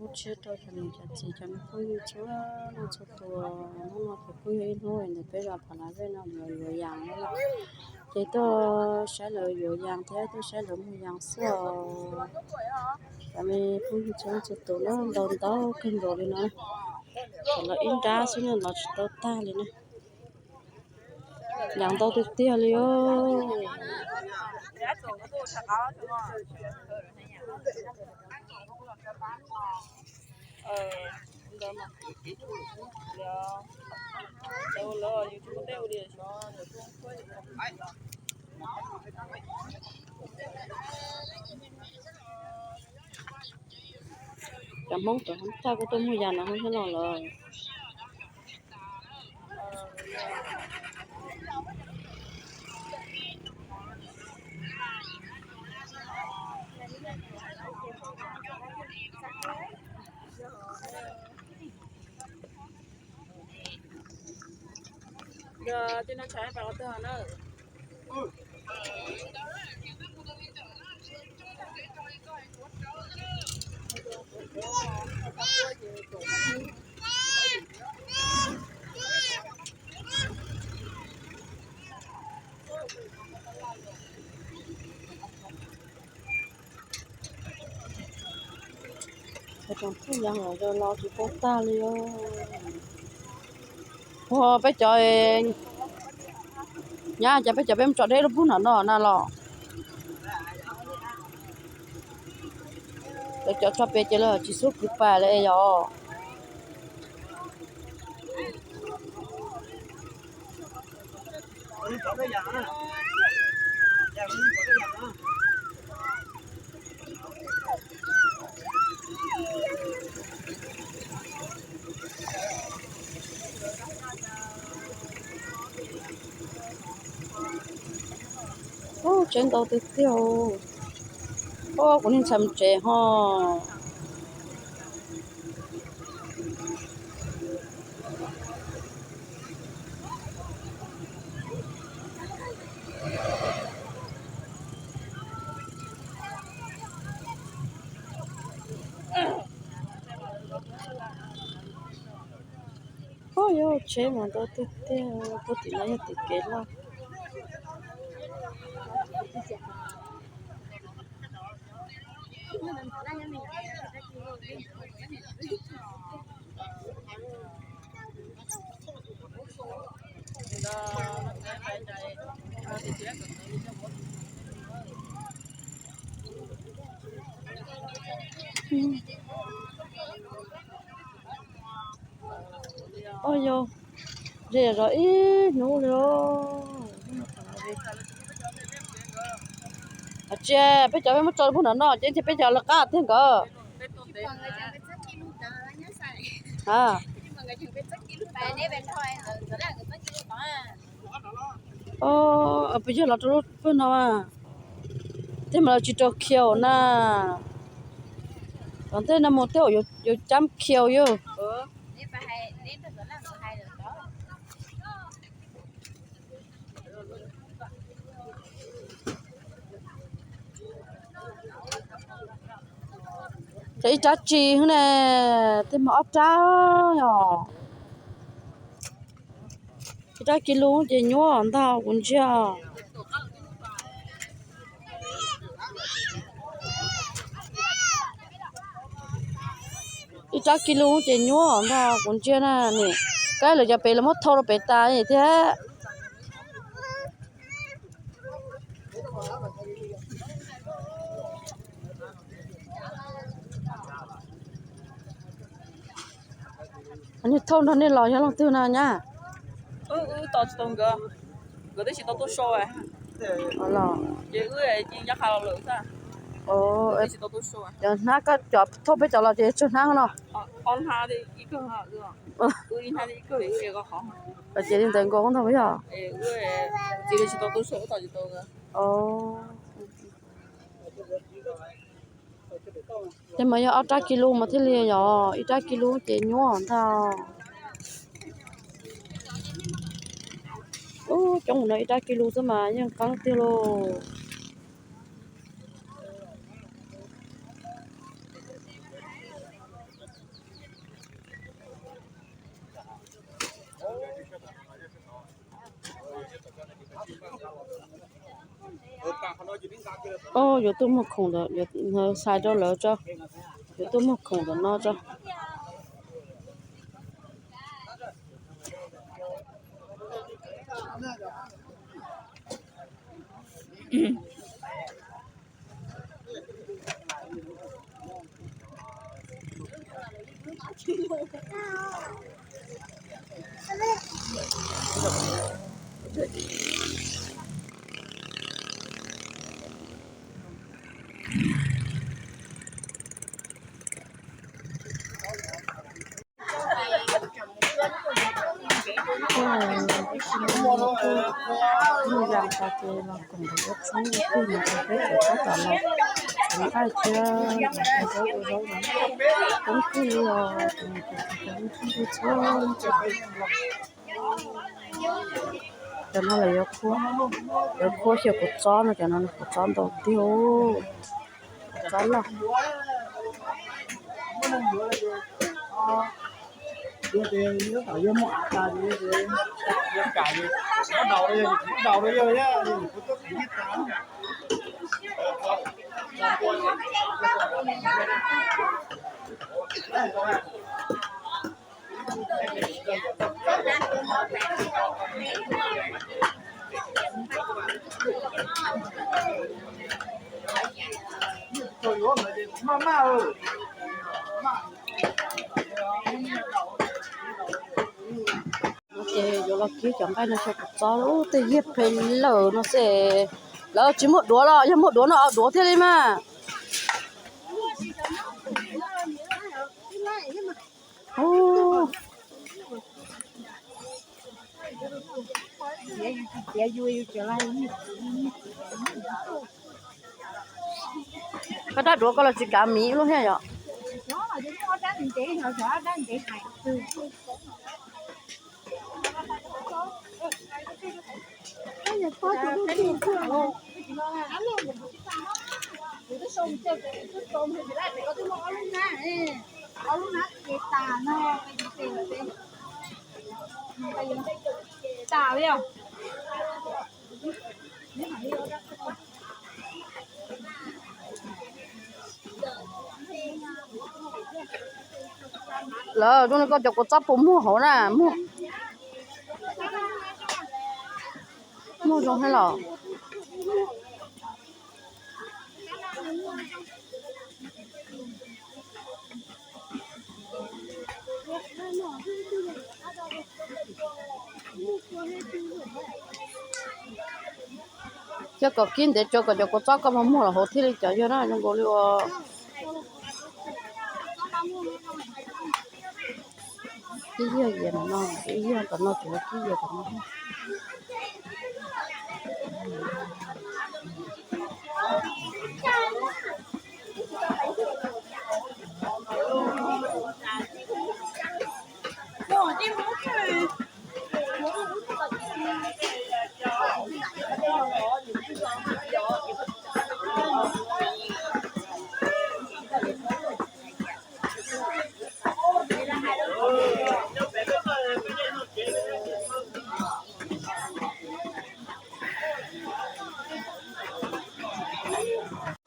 Tshiab rau cov niam cov txiv cov me phooj ywg txhua leej txhua tus, hnub no ces kuj yog ib hnub ntawm peb zos Pha Las Vej no lawv yuav yas na. Ces tuaj saib lawv yuav yas thiab tuaj saib lawv muag yas xwb os. Cov me phooj ywg txhua leej txhua tus na, ntau ntau kawg nkaus li no. Tshuav lawv ib nrab xwb na, los tsis tau tag li na. Yas ntau tiag tiag li os. Cov Hmoob cov Hmoob Thaj kuj tuaj muag yas no thiab no lawm. Cov tsoom phooj ywg los tsis tau tag li. Ua peb cov, nyab, cas peb cov peb mus tso deb lub pug nram no na los? Lawv cov tso pem ces lawv tsis xub kwv pais lawm es yog. Ub, tseeb ntau tiag tiag. Ub, kuv niag ntxhais mus tsev ho. Ub, yog tsheb mas ntau tiag tiag, puag tim no yog tim kev loj. Ub, yog ze zog ib hnub li. Tsis, peb cov peb muab tso puag nram no ces peb cov lawv qab tiag nkawd. Puas yog los rau lub pawg no, tej mas lawv tsis rau khiaus na. Tom ntej no mus tej zaum yuav cab khiaus yog. Ces ib rab tsi xwb ne, tej mas ob rab os. Ib rab kis lus ces nyuaj ntag kuv ntsia. Ib rab kis lus ces nyuaj ntag kuv ntsia na. Nim kab lawv cov pem lawv muab thau rau pem tas thiab. Niag thauj nrog nej los yog leej twg no nyab? Wb tos tsis tau nkawd, nkawd twb tsis tau tuaj so. Los ces wb cia li ncaj qha los lawm xwb. Cov hnab, koj cov thauj peb cov los ces tsawg hnab no? Ces li ntawd nkaus ntag yog. Ces mas yog ob rab kis lus mas thiaj li yog, ib rab kis lus ces nyuaj ntag. Ub, coob no ib rab kis lus xwb mas yeej qeeb tiag lauj. Au, yuav tuaj muag khoom ntawm, yuav xa rau lawv tso. Yuav tuaj muag khoom ntawm no tso. Muaj zaj tas ces los koom ntawm ua txheeb ua twg mus rau peb tseem tab tom los txhoov nqaij thiab los ua zaub ua zaub no. Coob kawg li os, cov no ces cov txiv cov tub txhua leej txhua tus los. Cov no lawv yuav khuab, lawv khuab xyaw kua txob no, cov no kua txob ntau tiag, kua txob loj. Ces yuav los kib cov nqaij no xyaw kua txob lub tej yiag phem lawm no xwb. Lawv tsis muaj duav los yog muaj duav no duav thiaj li mas. Koj rab duav koj los tsis kav miv ib lub thiab yom? Lawv zoo li koj cov kua txob puas muag hauv na, muag, muag zoo thiab los. Coj kom kib ntev tso kom cov kua txob koj muag los hauv thiaj li cov yog na, zoo nkaus li uas kib yag yias no, kib yag tom no, tsuas kib yias tom no.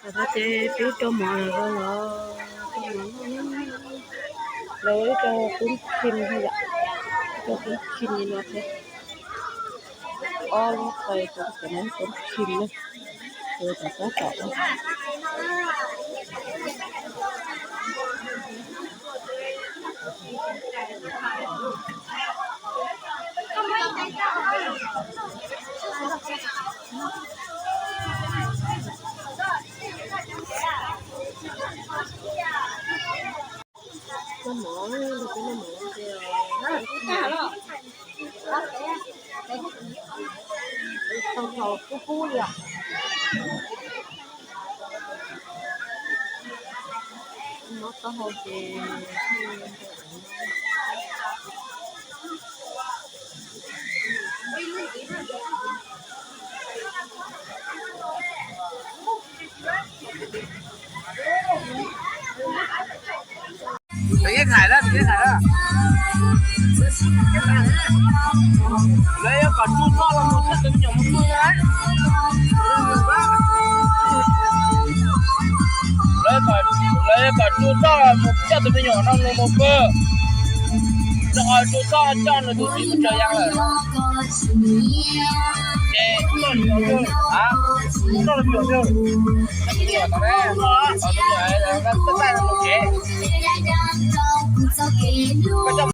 Tam no ces peb rau mov lawm los, lawv ib co kub khim yom, ib co kub khim li no thiab. Ob lub tais kub khim na, kub khim na, ces rov qab tom ua. Noj mov, noj mov, tau thaum kub kub li os. Mob taub hau ces Lawv yuav kom tsuj txoj los mus thiaj tus me nyuam mus tsuj na. Kom Tsu Txoj mus coj tus me nyuam no mus pw, rau qhov Tsu Txoj coj nws tus txiv mus tsaws yas lawm. Ces tus me nyuam tod ne, tus me nyuam txaj txaj no mus tsev.